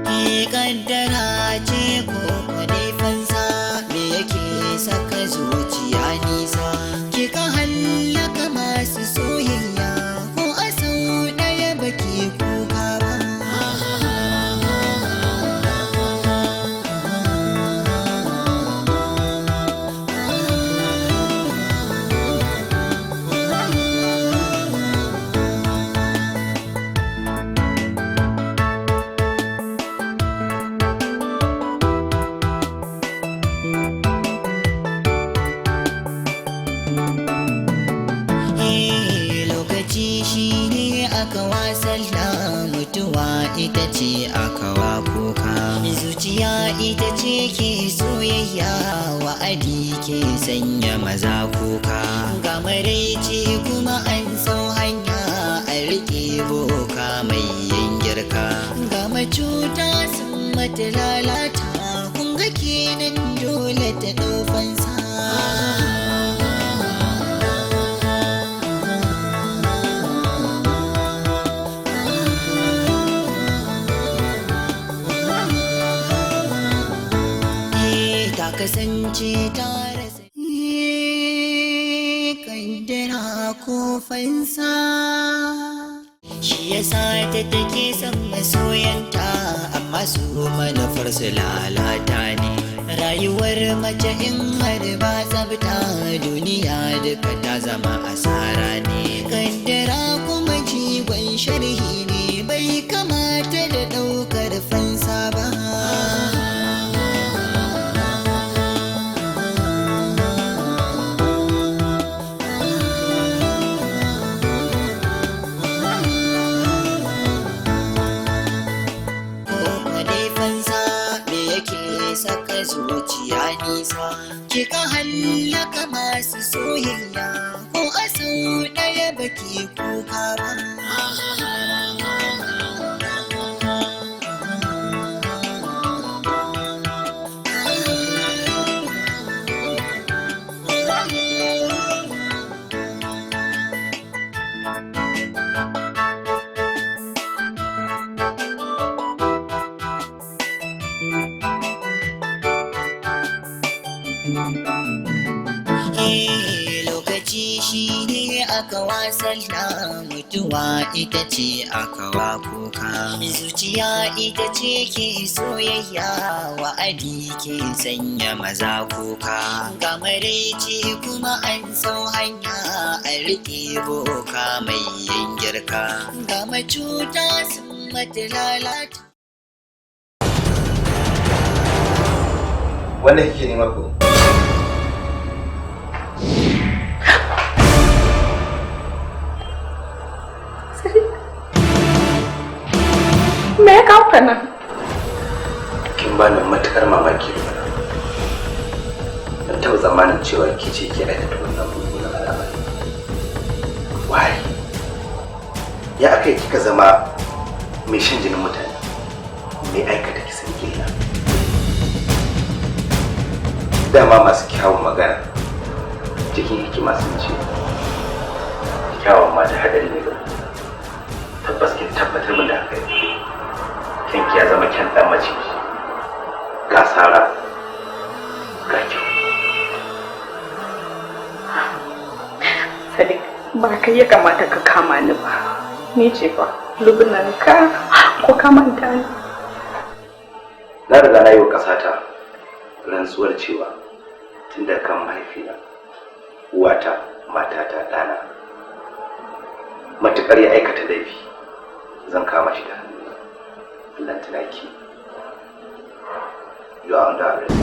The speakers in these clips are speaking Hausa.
Ki kaddara ce ko kwadai fansa, me yake saka zuciya nisa? Kika hallaka masu soyayya, ko a sau ɗaya baki kuka ba. Eh, lokaci shi ne aka wasalla, mutuwa ita ce aka wa kuka, zuciya ita ce ke soyayya, wa'adi ke sanya maza kuka, ga maraice kuma an sau hanya, a riƙe boka mai yin girka, ga macuta sun mata lalata, kun ga kenan dole ta ɗau fansa. Ta kasance ta rasa kaddara ko fansa, shi yasa ta take son masoyanta, amma su manufar su lalata ne. Rayuwar mace in har ba tsabta, duniya duka ta zama asara ne. Kaddara kuma jigon sharhi ne, bai kamata da ɗaukar fansa ba. Ko dai fansa, me yake saka zuciya nisa? Kika hallaka masu soyayya, ko a sau ɗaya baki kuka ba. Eh, lokaci shi ne aka wasalla, mutuwa ita ce aka wa kuka, zuciya ita ce ke soyayya, wa'adi ke sanya maza kuka, ga maraice kuma an sau hanya, a riƙe boka mai yin girka, ga macuta sun mata lalata. Wannan kike nema ko? Me ya kawo ka nan? Kin bani matukar mamaki da bana. Ban taɓa tsammanin cewa ke ce ke aikata wannan mummunan al'amari. Why? Ya aka yi kika zama mai shan jinin mutane, mai aikata kisan gilla? Dama masu kyawun magana cikin hikima sun ce kyawun mata haɗari ne ga mutum. Tabbas kin tabbatar min da haka yanzu. Kyanki ya zama kyan ɗan maciji. Ga sara, ga kyau. Sadiq, ba kai ya kamata ka kama ni ba. Ni ce fa, lubunan ka ko ka manta ni. Na riga na yi wa ƙasata rantsuwar cewa tun da kan mahaifina, uwata, matata, ɗana, matuƙar ya aikata laifi, zan kama shi da hannuna. Allah tunaki. You are under arrest.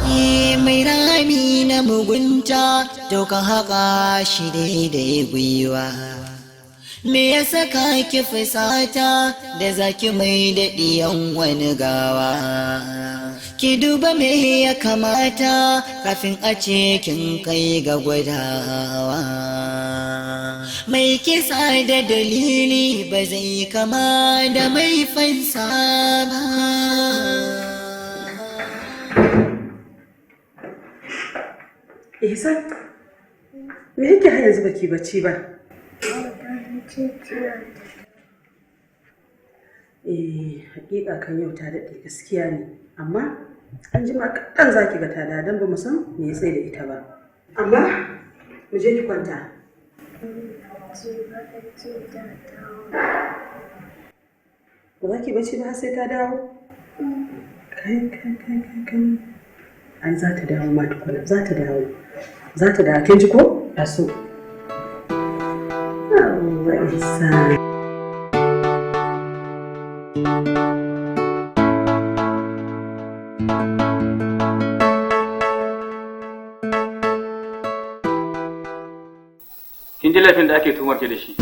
Ke mai rami na mugunta, to ka haƙa shi daidai gwiwa. Me ya saka ki fusata da zaki mai daɗiyan wani gawa? Ki duba me ya kamata kafin a ce kin kai ga gwadawa. Mai kisa da dalili ba zai kama da mai fansa ba. Ihsan, me yake har yanzu baki bacci ba? Eh, hakika kan yau ta daɗe gaskiya ne, amma an jima kaɗan za ki ga ta da don ba mu san me ya tsaye da ita ba. Amma mu je ki kwanta. Ba za ki bacci ba har sai ta dawo? Kai, kai, kai, kai, kai. Ai za ta dawo ma tukuna, za ta dawo. Za ta dawo, kin ji ko? Ta so. Yawwa, Ihsan. Kin ji laifin da ake tuhumar ki da shi.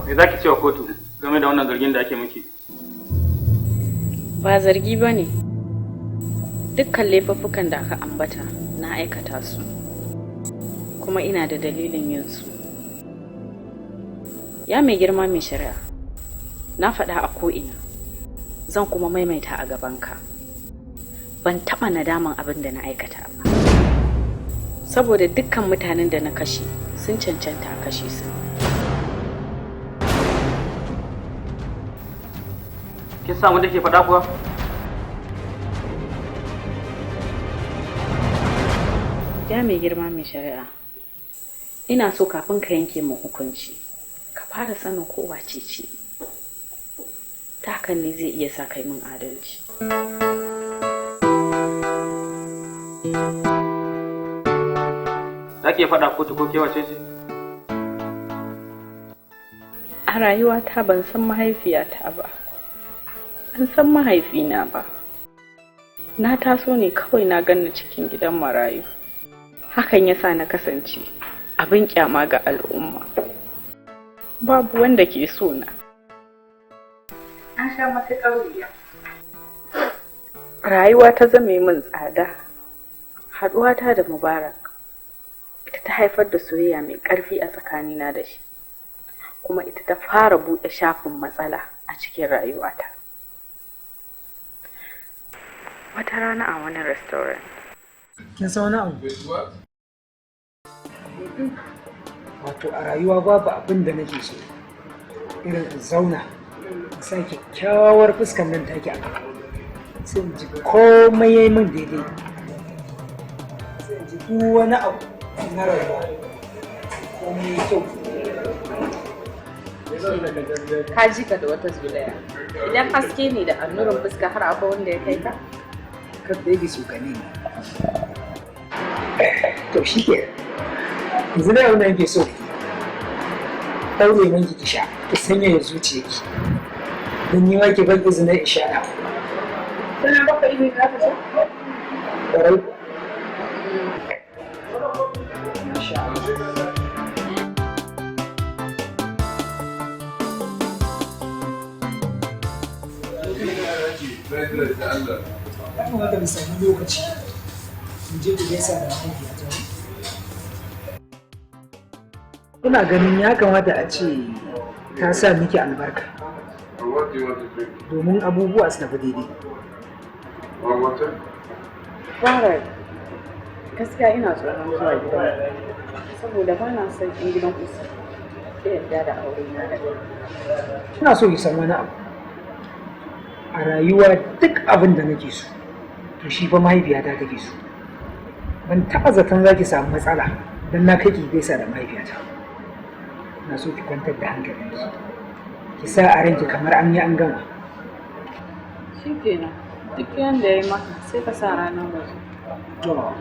Me za ki ce wa kotu game da wannan zargin da ake miki? Ba zargi ba ne. Dukkan laifuffukan da aka ambata na aikata su. Kuma ina da dalilin yin su. Ya mai girma mai shari'a, na faɗa a ko'ina, zan kuma maimaita a gabanka. Ban taɓa nadaman abin da na aikata ba. Saboda dukkan mutanen da na kashe sun cancanta a kashe su. Kin san abin da ke faɗa kuwa? Ya mai girma mai shari'a, ina so kafin ka yanke min hukunci, ka fara sanin ko wace ce. Ta hakan ne zai iya sa kai min adalci. Za ki iya faɗa kotu ko ke wace ce? A rayuwata ban san mahaifiyata ba, ban san mahaifina ba. Na taso ne kawai na ganni cikin gidan marayu. Hakan ya sa na kasance abin kyama ga al'umma. Babu wanda ke so na. An sha matuƙar wuya. Rayuwa ta zame min tsada. Haɗuwata da Mubarak ita ta haifar da soyayya mai ƙarfi a tsakanina da shi. Kuma ita ta fara buɗe shafin matsala a cikin rayuwata. Wata rana a wani restaurant. Kin san wani abu? Wato a rayuwa babu abin da nake so irin in zauna in sa kyakkyawar fuskar nan take a gaba, sai in ji komai yayi min daidai, sai in ji duk wani abu na rayuwa komai yayi kyau. Ka ji ka da wata zolaya. Idan haske ne da annurin fuska har akwai wanda ya kai ka? Kar da yake tsokane ne. To shi ke yanzu dai abin da nake so ɗaure min ki sha, ki sanyaya zuciyarki, don ni ma ki ban izinin in sha na. Tana baka izini za ka sha? Ƙwarai kuwa. Masha Allah. Ya kamata mu sami lokaci mu je ku gaisa da mahaifiyata. Ina ganin ya kamata a ce ta sa miki albarka domin abubuwa su tafi daidai. Mubarak, gaskiya ina tsoron zuwa gidan saboda ba na son in gidan ku su ki yarda da aure na da kai. Ina so ki san wani abu. A rayuwa duk abin da nake so, to shi fa mahaifiyata take so. Ban taɓa zaton za ki samu matsala don na kai ki gaisa da mahaifiyata. Ina so ki kwantar da hankalinki. Ki sa a ranki kamar an yi an gama. Shi kenan, duk yanda ya yi maka sai ka sa ranar waje. To,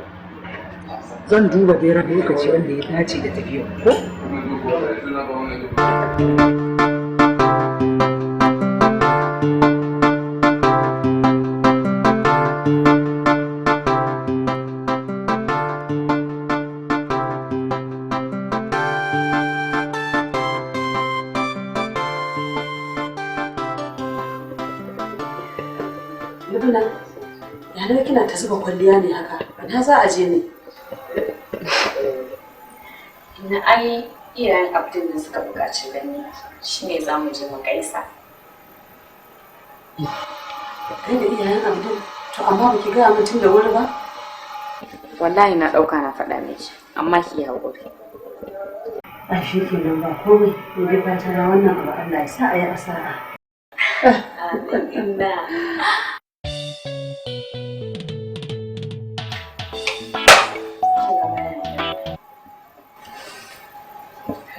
zan duba dai ran lokaci wanda ya dace da tafiyar ko? Lubna, ya naga kina ta zuba kwalliya ne haka? Ina za a je ne? Na ai iyayen Abdul ne suka buƙaci gani shine za mu je mu gaisa. Kai da iyayen Abdul, to amma baki gaya min tun da wuri ba? Wallahi na ɗauka na faɗa miki, amma ki yi haƙuri. A shi kenan ba komai, mu bi fatan wannan abu Allah ya sa a yi asa'a. Amin.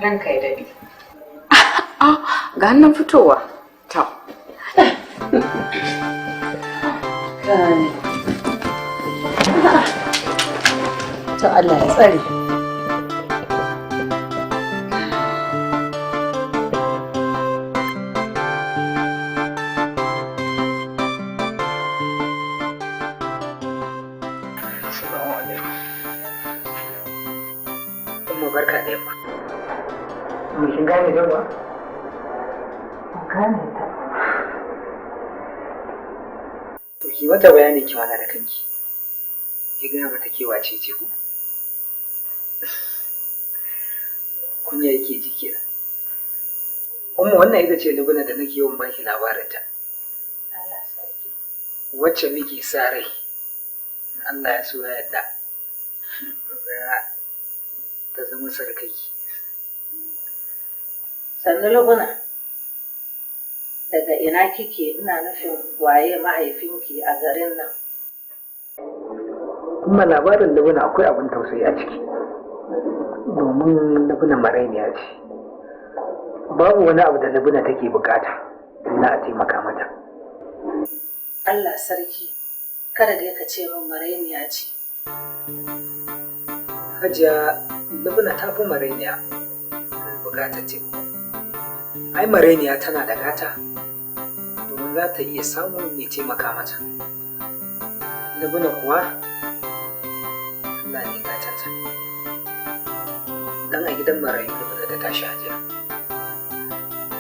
Ranka ya daɗe. Ga hannun fitowa. Ta. To Allah ya tsare. Assalamu alaikum. Umma barka da yamma. Mu kin gane da ba? Gane ta. To ki mata bayani ki mana da kanki. Ki gaya mata ke wace ce ku? Kunya yake ji kenan. Umma wannan ita ce Lubna da nake yawan baki labarinta. Wacce muke sa rai in Allah ya so ya yarda za ta zama sarkaki. Sannu Lubna, daga ina kike ina nufin waye mahaifinki a garin nan? Kuma labarin Lubna akwai abin tausayi a ciki. Domin Lubna marainiya ce. Babu wani abu da Lubna take bukata illa a taimaka mata. Allah sarki, kada dai ka ce min marainiya ce. Hajiya Lubna ta fi marainiya bukatar taimako. Ai marainiya tana da gata domin za ta iya samun mai taimaka mata. Lubna kuwa Allah ne gatanta. Dan a gidan marayu Lubna ta tashi Hajiya.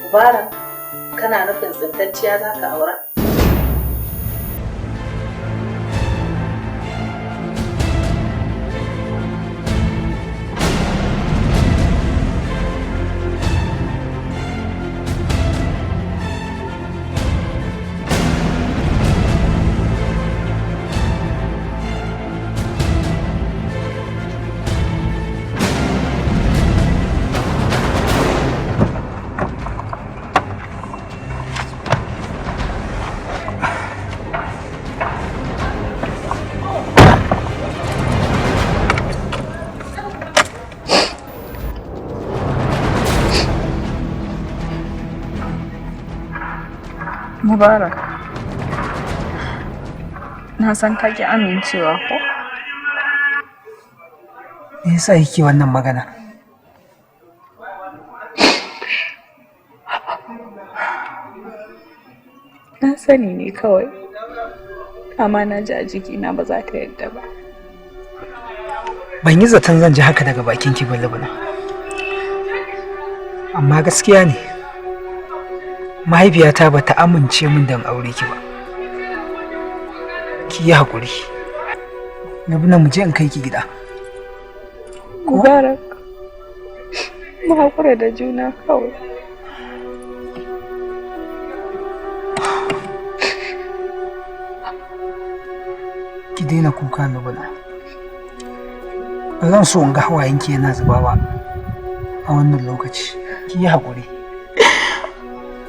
Mubarak, kana nufin tsintacciya za ka aura? Mubarak, na san ka ki amincewa ko? Me yasa yake wannan magana? Na sani ne kawai, amma na ji a jikina ba za ta yadda ba. Ban yi zaton zan ji haka daga bakin ki ba Lubna. Amma gaskiya ne. Mahaifiyata ba ta amince min da in aure ki ba. Ki yi haƙuri. Lubna mu je in kai ki gida. Mubarak, mu haƙura da juna kawai. Ki daina kuka Lubna. Ba zan so in ga hawayenki yana zuba ba a wannan lokaci. Ki yi haƙuri.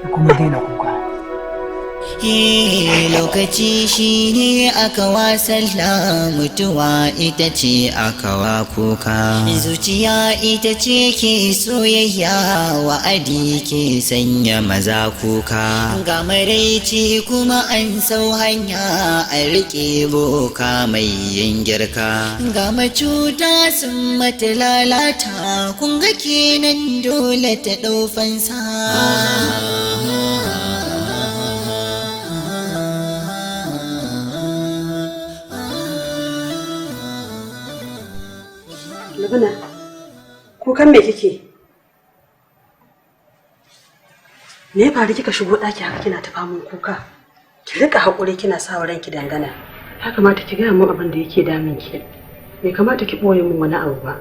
Ki kuma daina kuka. Lokaci shi ne aka wasalla, mutuwa ita ce aka wa kuka. Zuciya ita ce ke soyayya, wa'adi ke sanya maza kuka. Ga maraici kuma an sau hanya, a riƙe boka mai yin girka. Ga macuta sun mata lalata, kun ga kenan dole ta ɗau fansa. Lubna, kukan me kike? Me ya faru kika shigo ɗaki haka kina ta faman kuka? Ki rika haƙuri kina sa wa ranki dangana. Ya kamata ki gaya min abin da yake damun ki. Bai kamata ki ɓoye min wani abu ba.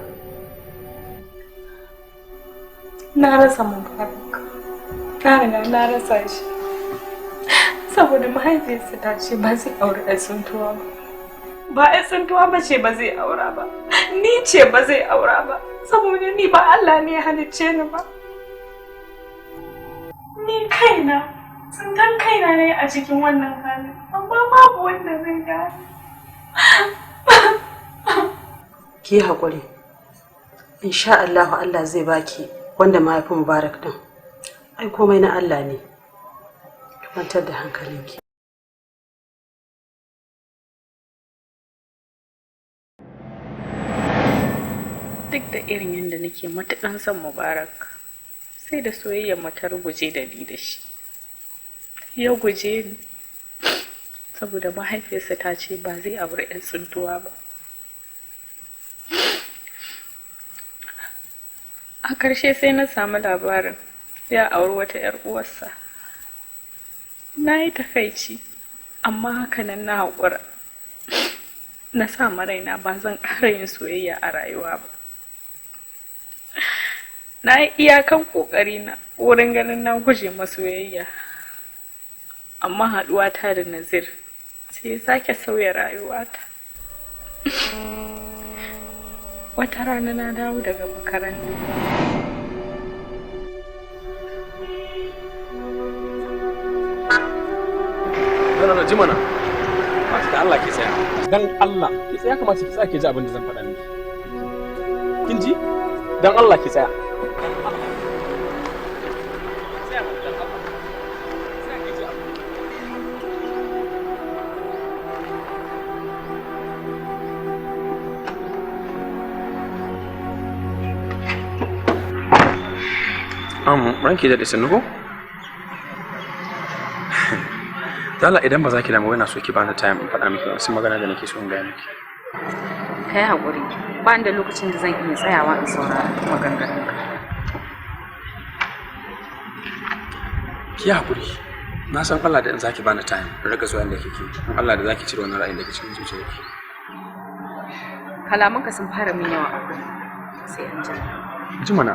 Na rasa Mubarak. Na riga na rasa shi. Saboda mahaifiyarsa ta ce ba zai aure ɗan tsuntuwa ba. Ba 'yan tsintuwa ba ce ba zai aura ba. Ni ce ba zai aura ba. Saboda ni ba Allah ne ya halicce ni ba. Ni kaina, tsintan kaina ne a cikin wannan halin. Amma babu wanda zai gane. Ki haƙuri. Insha Allahu Allah zai baki wanda mahaifin Mubarak din. Ai komai na Allah ne. Ki kwantar da hankalinki. Duk da irin yadda nake matuƙan son Mubarak, sai da soyayyar mu ta ruguje da ni da shi. Ya guje ni saboda mahaifiyarsa ta ce ba zai auri 'yan tsintuwa ba. A ƙarshe sai na samu labarin ya auri wata 'yar uwarsa. Na yi takaici, amma hakanan na haƙura. Na sa ma raina ba zan ƙara yin soyayya a rayuwa ba. Na yi iyakan ƙoƙarina wurin ganin na guje ma soyayya. Amma haɗuwata da Nazir sai ya sake sauya rayuwata. Wata rana na dawo daga makaranta. No, no, ji mana. Mata da Allah ki tsaya. Dan Allah, ki tsaya kamata ki tsaya ki ji abin da zan faɗa miki. Kin ji? Dan Allah ki tsaya. Dan Allah. Tsaya mana dan Allah. Tsaya ki ji abin. Ranki da sannu ko? Dala idan ba za ki damu ba, ina so ki bani time in faɗa miki wasu magana da nake so in gaya miki. Ka yi haƙuri, ba ni da lokacin da zan iya tsayawa in saurari maganganunka. Ki yi haƙuri. Na san Allah da in za ki bani time in riga zuwa inda kike. In Allah da za ki cire wannan ra'ayin da ke cikin zuciyarki. Kalamanka sun fara min yawa a kunne. Sai an jima. Ji mana.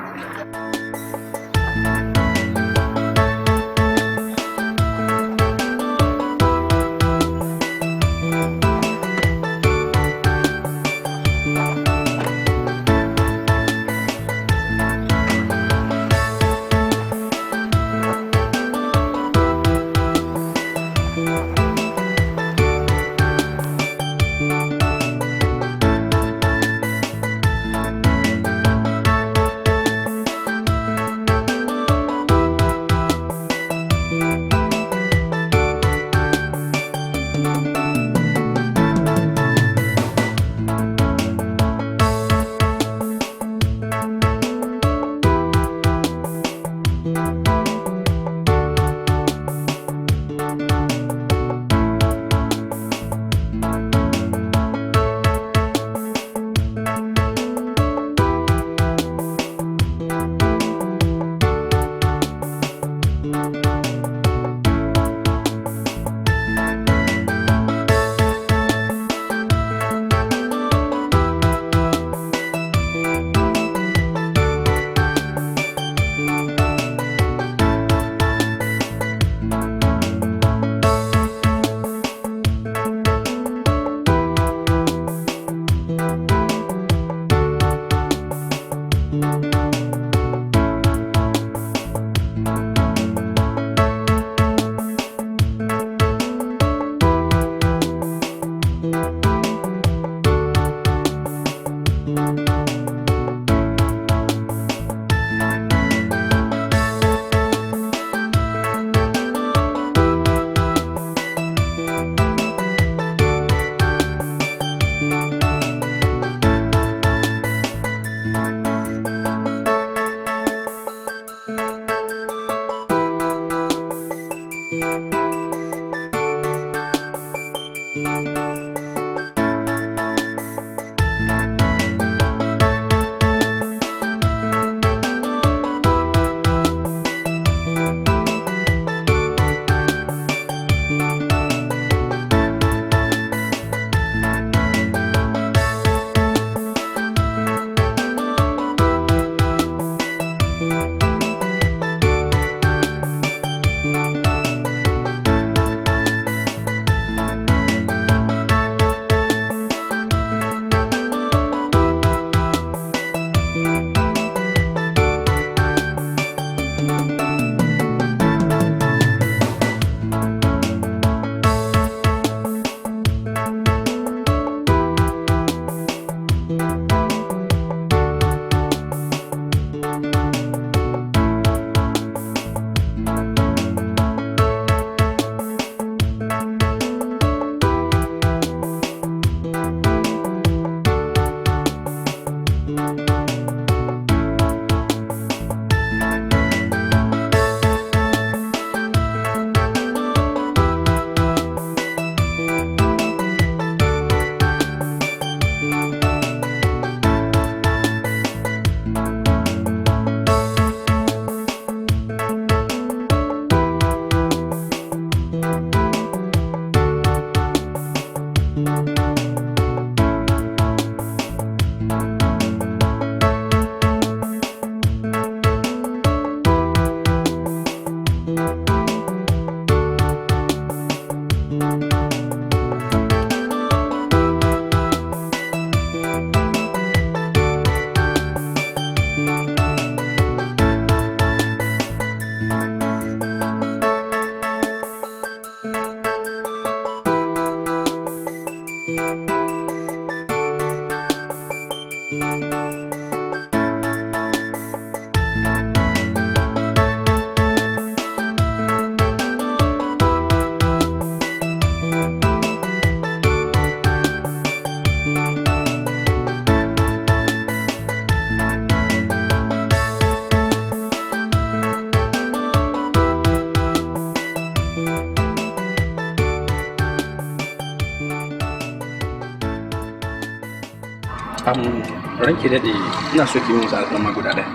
Ranki daɗe, ina so ki min wata alfarma guda ɗaya.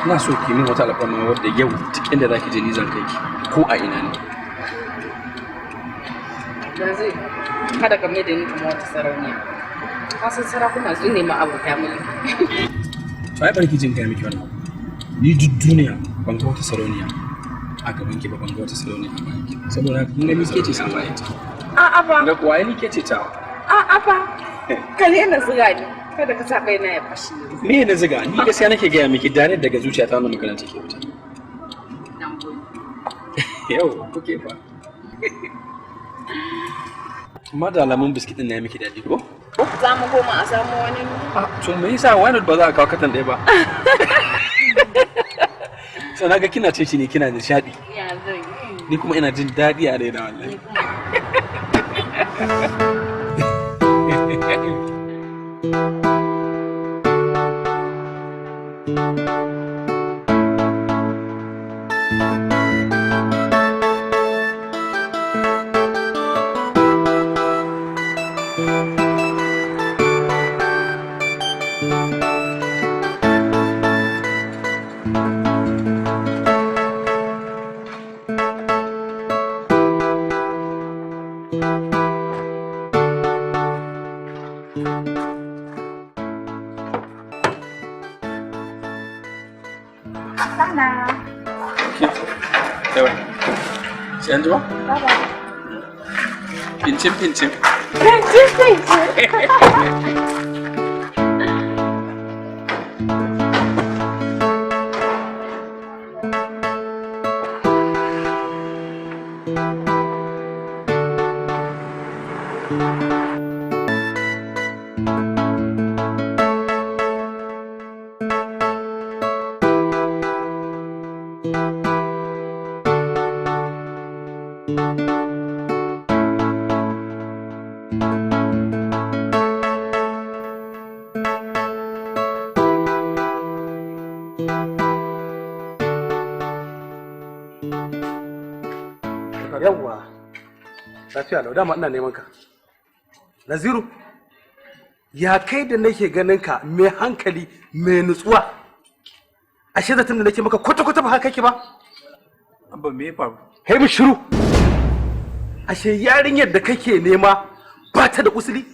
Ina so ki min wata alfarma wadda yau duk inda za ki je ni zan kai ki, ko a ina ne. Yanzu kada ka mai da ni kamar wata sarauniya. Ka san sarakuna su ne ma abota mulki. To ai bari ki jin gaya miki wannan. Ni duk duniya ban ga wata sarauniya a gaban ki ba, ban ga wata sarauniya a bayan ki. Saboda haka kin ga ni ke ce sama ita. A'a ba. Ga kuwa ni ke ce ta. A'a ba. Ka daina zuga ni. Kada ka sa kaina ya fashi. Me ne zuga? Ni gaskiya nake gaya miki dare daga zuciyata wannan magana take fita. Yau kuke fa. Amma da alamun biskit din na miki daɗi ko? Za mu koma a samu wani. To me yasa why not ba za a kawo katan ɗaya ba? So na ga kina cin shi ne kina nishaɗi. Ya zan yi. Ni kuma ina jin daɗi a raina wallahi. Sana. Yawa. Sai an jima? Bye. Pincin pincin. Pincin pincin. Yawwa, lafiya lau, dama ina neman ka. Naziru, ya kai da nake ganin ka mai hankali mai nutsuwa, ashe zaton da nake maka kwata-kwata ba haka kake ba? Abba me ya faru? Kai mu shiru. Ashe yarinyar da kake nema ba ta da usuli?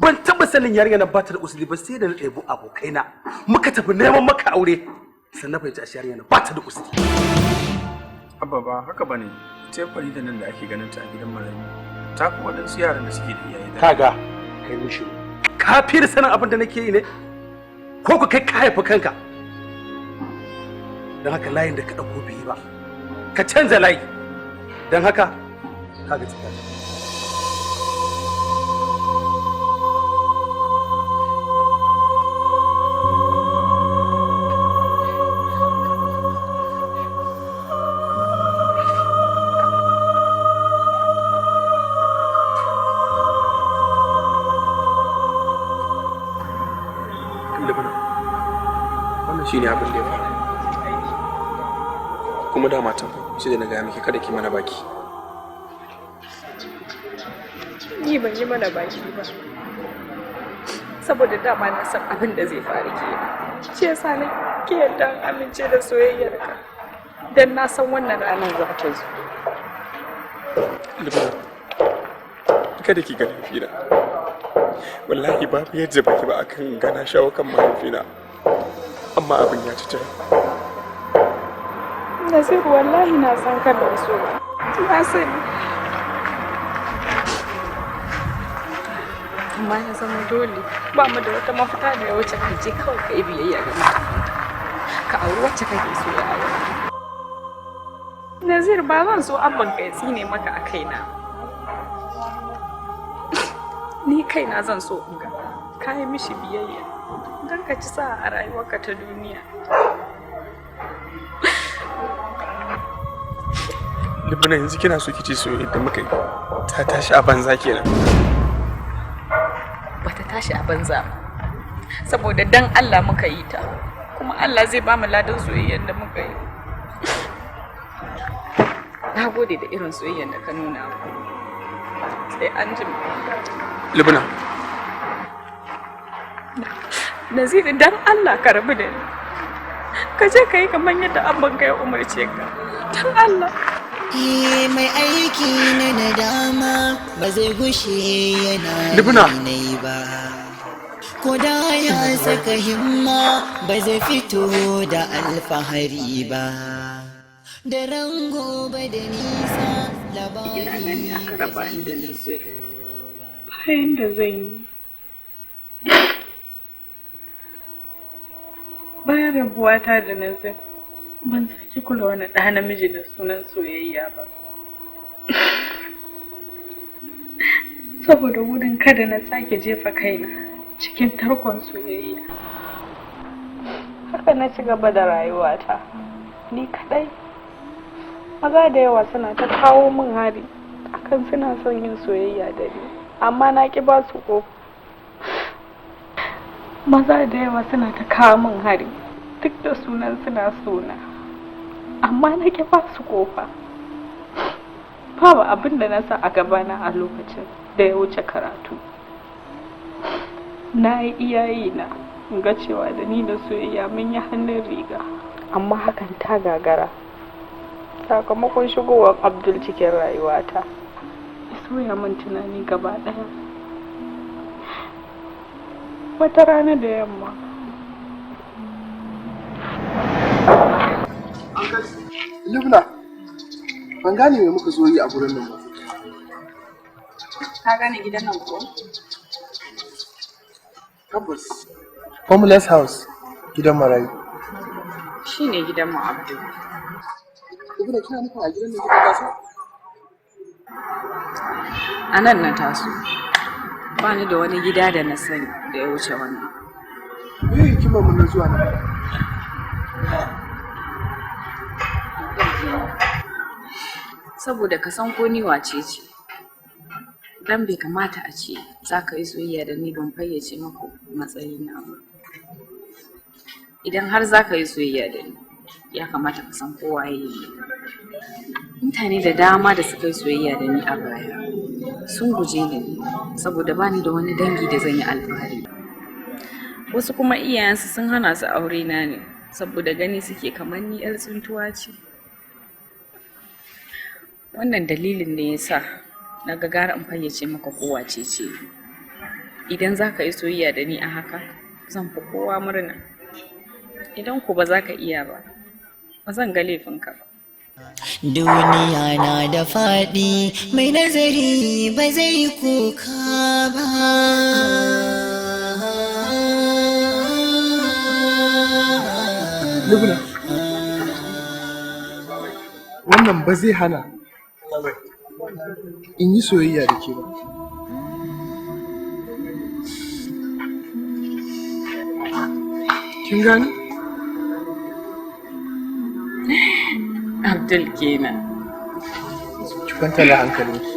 Ban taba sanin yarinyar nan ba ta da usuli ba sai da na ɗebi abokaina muka tafi neman maka aure, sannan fahimci ashe yarinyar nan ba ta da usuli. Abba ba haka bane. Ita Farida nan da ake ganin ta a gidan marayu ta fi waɗansu yaran da suke da iyaye da. Kaga kai mu shiru. Ka fi da sanin abin da nake yi ne? Ko ku kai ka haifi kanka? Don haka layin da ka ɗauko bai yi ba. Ka canza layi. Don haka ka ga tsakani. Wannan shine abin da ya faru. Kuma dama tun sai da na gaya miki kada ki mana baki. Ni ban yi mana baki ba. Saboda dama na san abin da zai faru kenan. Shi yasa na ki yarda in amince da soyayyarka. Dan na san wannan ranar za ta zo. Libna, kada ki ga laifina. Wallahi babu yadda baki ba akan gana shawo kan mahaifina. Amma abin ya ci tira. Nasiru wallahi na san kana so. Na sani. Amma ya zama dole ba mu da wata mafita da ya wuce ka je kawai ka yi biyayya ga mahaifinka. Ka auri wacce kake so ya aure. Nazir ba zan so abban ka ya tsine maka a kaina. Ni kaina zan so in ga ka yi mishi biyayya don ka ci sa'a a rayuwarka ta duniya. Libna yanzu kina so kice soyayyar da muka yi ta tashi a banza kenan. Bata tashi a banza ba. Saboda dan Allah muka yi ta, kuma Allah zai ba mu ladan soyayyar da muka yi. Na gode da irin soyayyar da ka nuna mu. Sai an jima. Libna, Naziru, dan Allah ka rabu da ni. Ka je ka yi kamar yadda abban ka ya umarce ka. Dan Allah. Mai aiki na nadama ba zai gushe yana Libna. nai ba. Ko da ya saka himma ba zai fito da alfahari ba. Da rango ba da nisa labari Ina nan ne aka raba ni da Naziru. Bayan da zan yi. Bayan rabuwata da Nazir, ban sake kula wani ɗa namiji da sunan soyayya ba. Saboda gudun kada na sake jefa kaina cikin tarkon soyayya. Haka na ci gaba da rayuwata, ni kaɗai. Maza da yawa suna ta kawo min hari akan suna son yin soyayya da ni, amma na ƙi ba su ƙofa. Maza da yawa suna ta kawo min hari duk da sunan suna sona, amma na ƙi ba su ƙofa. Babu abin da na sa a gabana a lokacin da ya wuce karatu. Na yi iyayi na in ga cewa da ni da soyayya mun yi hannun riga, amma hakan ta gagara. Sakamakon shigowar Abdul cikin rayuwata, ya sauya min tunani gaba ɗaya. Wata rana da yamma, Libna, ban gane me muka zo yi a gurin nan ba. Ka gane gidan nan ko? Tabbas. Homeless house, gidan marayu. Shi ne gidan mu Abdul. Libna, kina nufin a gidan nan kika taso? A nan na taso. Ba ni da wani gida da na sani da ya wuce wannan. Me hikimar mu na zuwa nan? Saboda ka san ko ni wace ce. Dan bai kamata a ce za ka yi soyayya da ni ban fayyace maka matsayina ba. Idan har za ka yi soyayya da ni, ya kamata ka san ko waye ni. Mutane da dama da suka yi soyayya da ni a baya sun guje ni ne saboda bani da wani dangi da zan yi alfahari. Wasu kuma iyayensu sun hana su aure na ne saboda gani suke kamar ni 'yar tsuntuwa ce. Wannan dalilin ne ya sa na ga gara in fayyace maka ko wace ce ni. Idan za ka yi soyayya da ni a haka, zan fi kowa murna. Idan ko ba za ka iya ba, ba zan ga laifinka ba. Duniya na da faɗi, mai nazari ba zai kuka ba. Libna, wannan ba zai hana in yi soyayya da ke ba. Kin gane? Abdul kenan. Ki kwanta da hankalinki.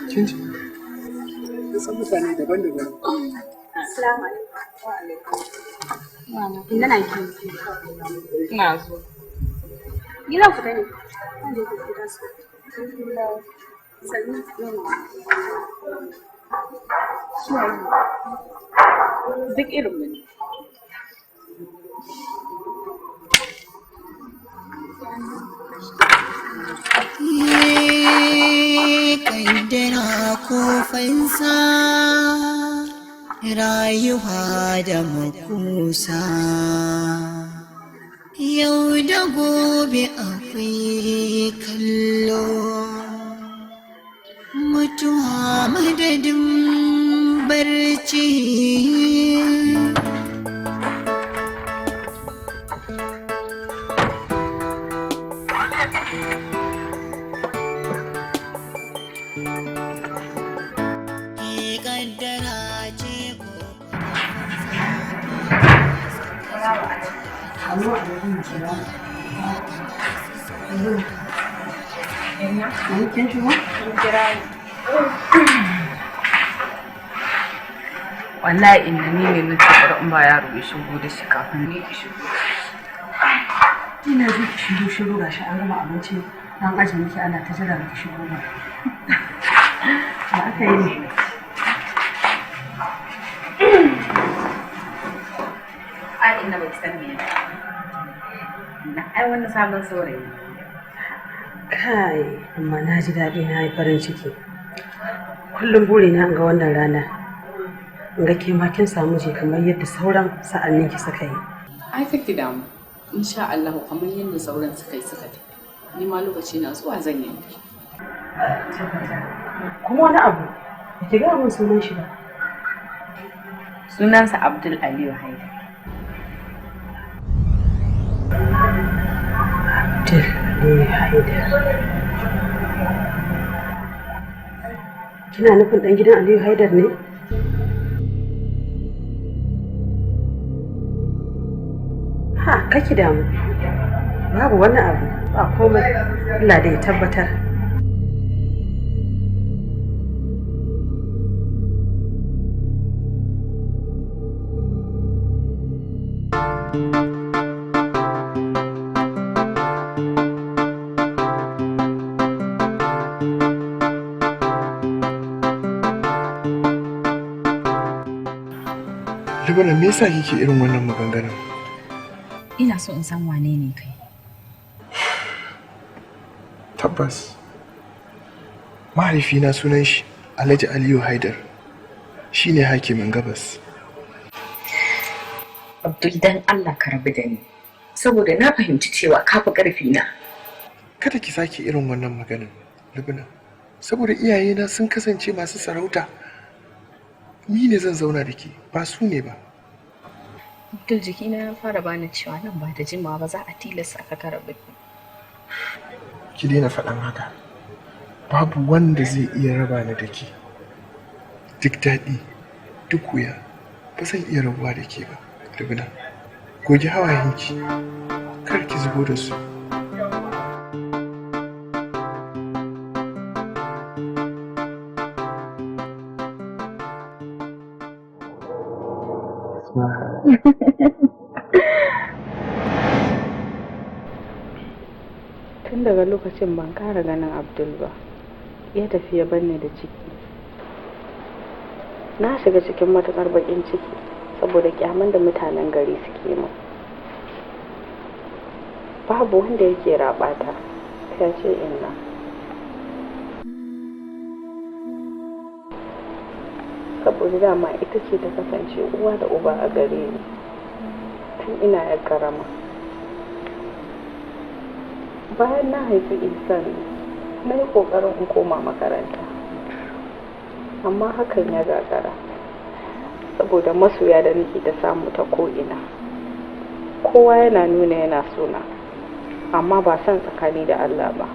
Kin ji? Kin san mutane daban-daban. Assalamu alaikum. Inna na ki. Ina zo. Ni zan fita ne. Zan je ku fita su. Sannu. Duk irin mu ne. Kaddara ko fansa, rayuwa da makusa. Yau da gobe akwai kallo, mutuwa madadin barci. Kaddara ce ko Kin shigo? Wallahi inda ni ne na ce bari in ba yaro ya shigo da shi kafin ni ki shigo. Ina ji ki shiru shiru, gashi an gama abinci an aje miki, ana ta jira miki shigo ba. Ba aka yi ne. Kai ina baki san me. Na ai wani sabon saurayi. Kai, amma na ji daɗi, na yi farin ciki. Kullum burina in ga wannan rana. In ga ke ma kin samu ji kamar yadda sauran sa'annin ki suka yi. Ai kake damu. Insha Allah kamar yadda sauran suka yi suka tafi. Ni ma lokaci na zuwa zan yi. Kuma wani abu, ba ki gaya min sunan shi ba. Sunansa Abdul Aliyu Haidar. Abdul Aliyu Haidar. Kina nufin ɗan gidan Aliyu Haidar ne? Ha, kaki damu. Babu wani abu, ba komai. Allah dai ya tabbatar. Libana, me yasa kike irin wannan maganganun? Ina so in san wane ne kai. Tabbas. Mahaifina sunan shi Alhaji Aliyu Haidar. Shi ne hakimin gabas. Abdul, dan Allah ka rabu da ni. Saboda na fahimci cewa ka fi ƙarfi na. Kada ki sake irin wannan maganin, Libana. Saboda iyayena sun kasance masu sarauta. Ni ne zan zauna da ke, ba su ne ba. Abdul, jikina ya fara bani cewa nan ba da jimawa ba za a tilasta ka rabu da ni. Ki daina faɗan haka. Babu wanda zai iya raba ni da ke. Duk daɗi, duk wuya, ba zan iya rabuwa da ke ba, Libna. Goge hawayenki, kar ki zubo da su. Tun daga lokacin ban kara ganin Abdul ba, ya tafi ya banni da ciki. Na shiga cikin matukar bakin ciki saboda kyaman da mutanen gari suke min. Babu wanda yake rabata, ta ce inna. Saboda dama ita ce ta kasance uwa da uba a gare ni tun ina yar karama. Bayan na haifi Ihsan, na yi ƙoƙarin in koma makaranta, amma hakan ya gagara saboda masoya da nake ta samu ta ko'ina. Kowa yana nuna yana sona, amma ba son tsakani da Allah ba.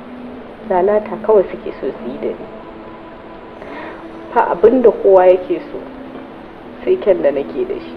Lalata kawai suke so su yi da ni. Fa abin da kowa yake so sai kyan da nake da shi.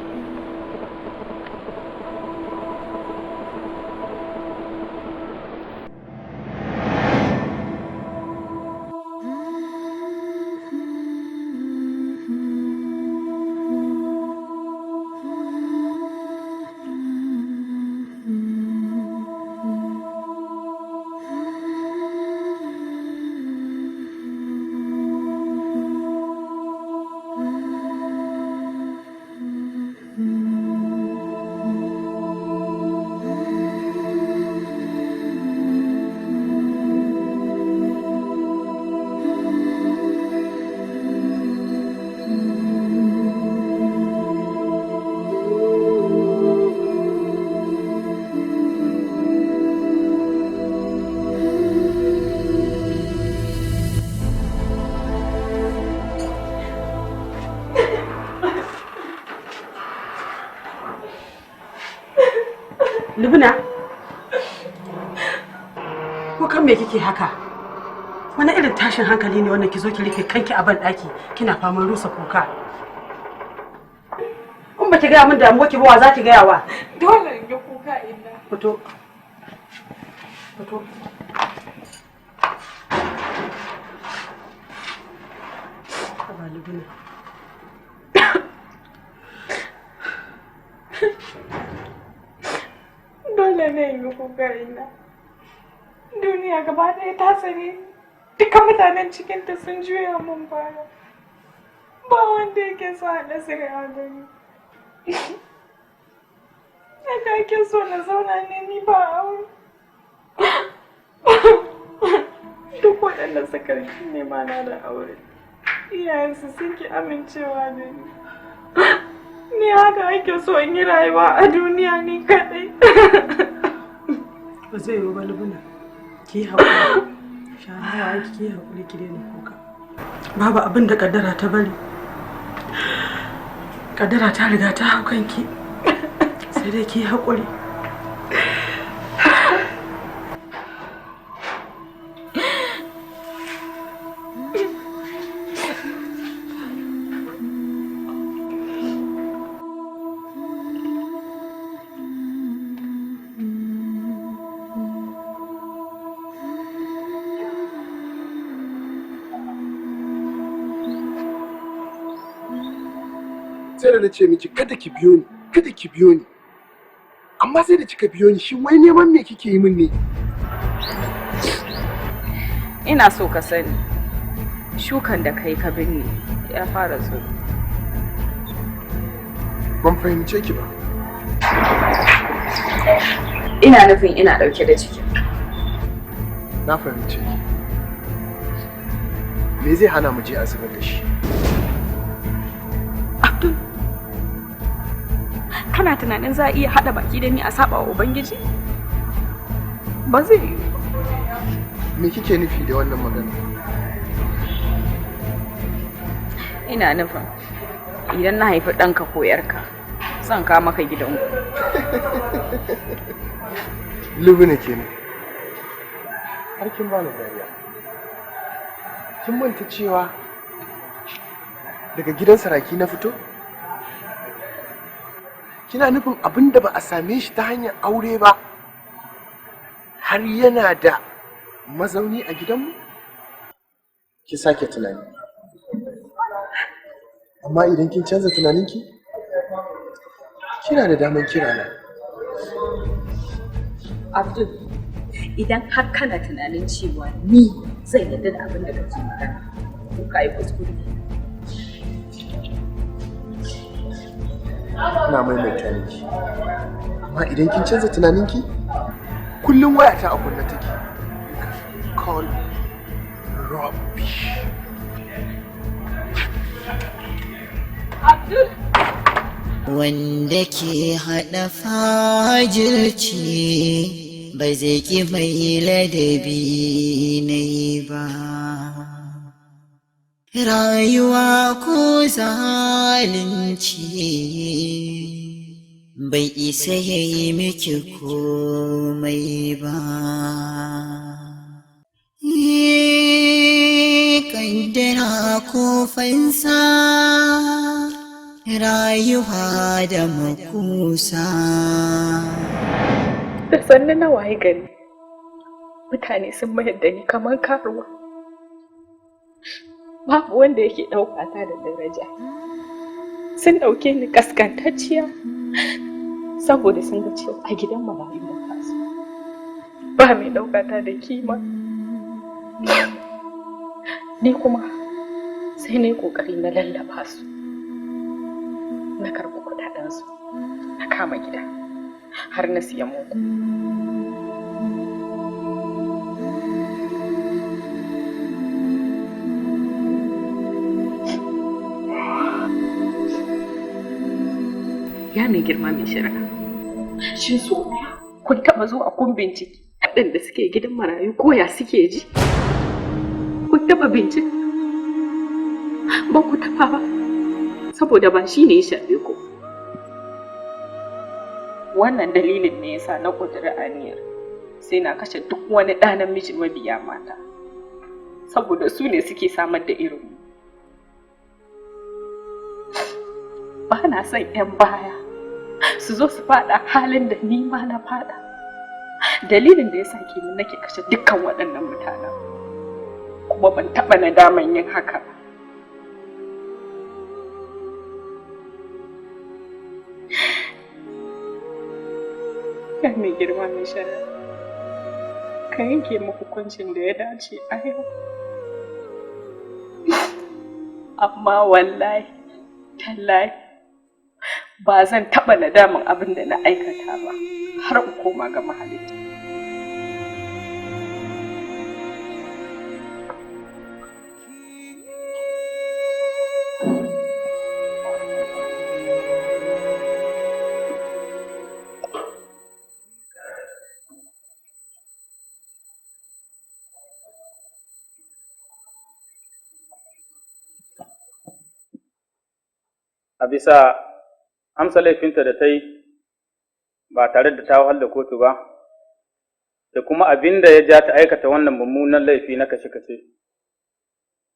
Lubna, ko kan me kike haka? Wani irin tashin hankali ne wannan ki zo ki rufe kanki a banɗaki kina faman rusa kuka? In ba ki gaya min damuwa ki ba, wa za ki gaya wa? Dole in yi kuka inna. Fito. Fito. Haba Lubna. Dole ne in yi kuka inna. Duniya gaba ɗaya ta tsane. Duka mutanen cikinta sun juya min baya. Ba wanda yake so a nasiri a gani. Haka ake so na zauna ne ni ba aure. Duk waɗanda suka nema na da aure, iyayensu sun ki amincewa da ni. Ni haka ake so in yi rayuwa a duniya ni kaɗai. Ba zai yiwu ba Lubuna. Ki yi haƙuri. Share hawayenki, ki yi haƙuri, ki daina kuka. Babu abin da ƙaddara ta bari. Ƙaddara ta riga ta hau kanki. Sai dai ki yi haƙuri. Sai da na ce miki kada ki biyo ni, kada ki biyo ni, amma sai da kika biyo ni, shin wai neman me kike yi min ne? Ina so ka sani, shukan da kai ka binne ya fara tsiro. Ban fahimce ki ba. Ina nufin ina ɗauke da cikin. Na fahimce ki. Me zai hana mu je a zubar da shi? Abdul, kana tunanin za a iya haɗa baki da ni a saba wa Ubangiji? Ba zai yiwu. Me kike nufi da wannan magana? Ina nufin idan na haifi ɗanka ko ‘yarka, zan kawo maka gidanku. Lubuna kenan. Har kin bani dariya. Kin manta cewa daga gidan saraki na fito? Kina nufin abin da ba a same shi ta hanyar aure ba har yana da mazauni a gidanmu? Ki sake tunani. Amma idan kin canza tunaninki, kina da daman kirana. Abdul, idan har kana tunanin cewa ni zan yarda da abin da kake magana, to ka yi kuskure. Ina maimaita miki. Amma idan kin canza tunaninki, kullum wayata a kunne take. Call rubbish. Abdul! Wanda ke haɗa fajirci ba zai ƙi mai ladabi na yi ba. Rayuwa ko zalunci bai isa ya yi miki komai ba. Kaddara ko fansa, rayuwa da makusa. Da sannu na waye gari, mutane sun mayar da ni kamar karuwa. Babu wanda yake ɗauka ta da daraja. Sun ɗauke ni ƙasƙantacciya saboda sun ga cewa a gidan marayu na taso. Ba mai ɗauka ta da kima. Ni kuma sai na yi ƙoƙari na lallaba su. Na karɓi kuɗaɗensu, na kama gida, har na siya mota. Ya mai girma mai shari'a, shin so kun taɓa zuwa kun binciki waɗanda suke gidan marayu ko ya suke ji? Kun taɓa bincika? Ba ku taɓa ba, saboda ba shi ne ya shafe ku. Wannan dalilin ne yasa na ƙudiri aniyar sai na kashe duk wani ɗa namiji mabiya mata, saboda su ne suke samar da irinmu. Ba na son 'yan baya su zo su faɗa halin da ni ma na faɗa. Dalilin da yasa kenan nake kashe dukkan waɗannan mutanen, kuma ban taɓa nadaman yin haka ba. Ya mai girma mai shari'a, ka yanke mu hukuncin da ya dace a yau. Amma wallahi, tallahi, Ba zan taɓa nadamin abin da na aikata ba har in koma ga mahalicci. A bisa amsa laifinta da ta yi ba tare da ta wahal da kotu ba, da kuma abin da ya ja ta aikata wannan mummunan laifi na kashe-kashe,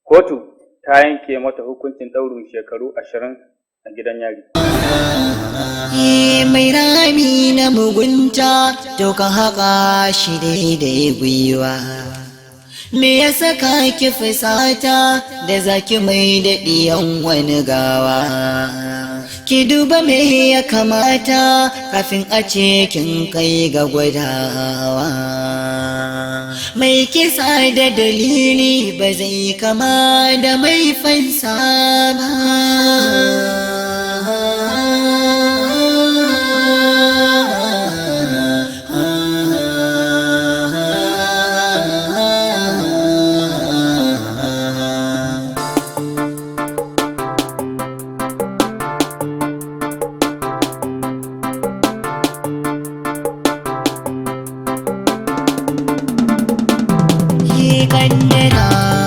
kotu ta yanke mata hukuncin ɗaurin shekaru 20 a gidan yari. Mai rami na mugunta to ka haƙa shi daidai gwiwa. Me ya saka ki fusata da zaki mai daɗiyan wani gawa? Ki duba me ya kamata kafin a ce kin kai ga gwadawa. Mai kisa da dalili ba zai kama da mai fansa ba. Kaddara.